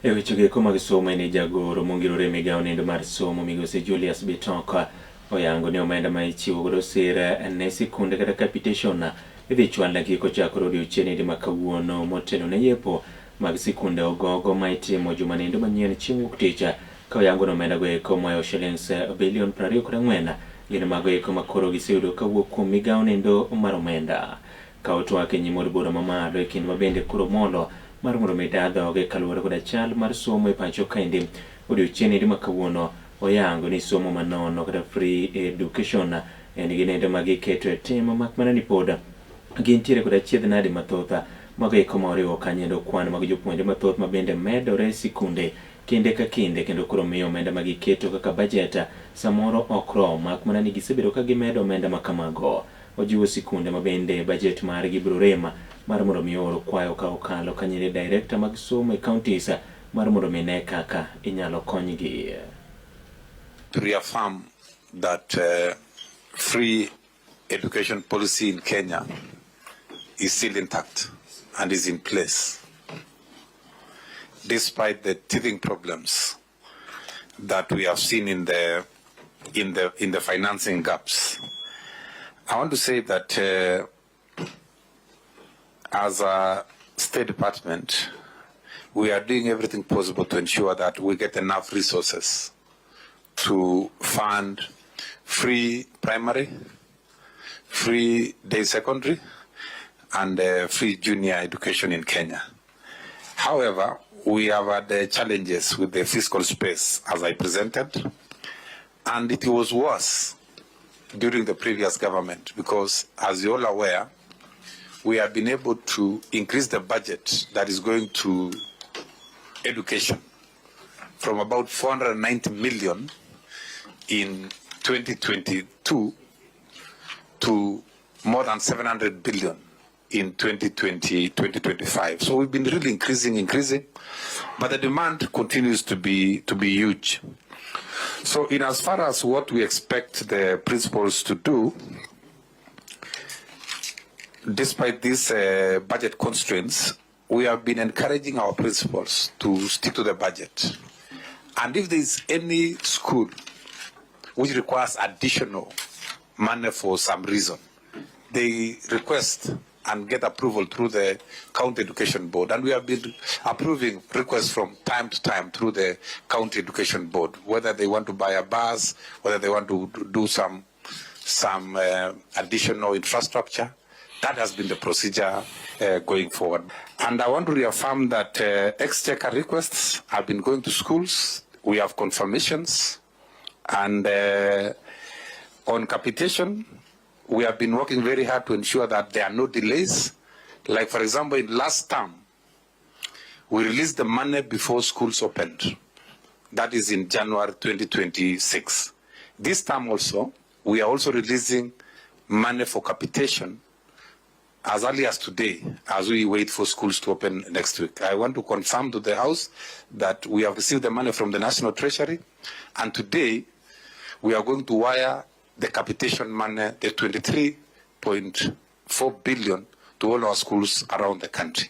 E wechego eko mag somo en jagoro mongirore e migawo nendo mar somo migosi Julius Bitok oyango ni omenda ma ichiwo godo sir ne sikunde kata capitation idhi chwalnegi kochakore odiochieng' ma kawuono motelo ne yepo mag sikunde ogogo ma itimo juma nendo manyien chieng' wuok tich ka oyango ni omenda go eko mohewo shillings bilion 24 gin mago eko ma koro giseyudo kawuok kuom migawo nendo mar omenda. Ka otwak e nyim od bura mamalo e kinde ma bende koro molo mar mondo mi daa dhoge kaluwore koda chal mar somo e pacho kaendi odiochieng' endi ma kawuono oyango ni somo manono kata free education en gi nendo ma giketo e tim mak mana ni pod gintiere koda achiedh nade mathoth mago eko ma oriwo kanyo kwan mag jopuonjre mathoth ma bende medore e sikunde kinde ka kinde kendo koro miyo omenda ma giketo kaka bajet samoro ok rom mak mana ni gisebedo ka gimedo omenda ma kamago. Ojiwo sikunde ma bende bajet margi biro rem mar mondo mi or kwayo ka okalo kanyere director mag somo e counties mar mondo mi ne kaka inyalo konygi. To reaffirm that free education policy in Kenya is still intact and is in place, despite the teething problems that we have seen in the financing gaps. I want to say that as a State Department, we are doing everything possible to ensure that we get enough resources to fund free primary, free day secondary, and free junior education in Kenya. However, we have had challenges with the fiscal space, as I presented, and it was worse during the previous government because, as you're all aware, we have been able to increase the budget that is going to education from about 490 million in 2022 to more than 700 billion in 2020, 2025. So we've been really increasing, increasing, but the demand continues to be huge. So in as far as what we expect the principals to do, despite these budget constraints, we have been encouraging our principals to stick to the budget. And if there is any school which requires additional money for some reason, they request and get approval through the County Education Board. And we have been approving requests from time to time through the County Education Board, whether they want to buy a bus, whether they want to do some additional infrastructure. That has been the procedure going forward. And I want to reaffirm that exchequer requests have been going to schools. We have confirmations. And on capitation, we have been working very hard to ensure that there are no delays. Like, for example, in last term, we released the money before schools opened. That is in January 2026. This term also, we are also releasing money for capitation as early as today, as we wait for schools to open next week. I want to confirm to the House that we have received the money from the National Treasury, and today we are going to wire the capitation money, the 23.4 billion, to all our schools around the country.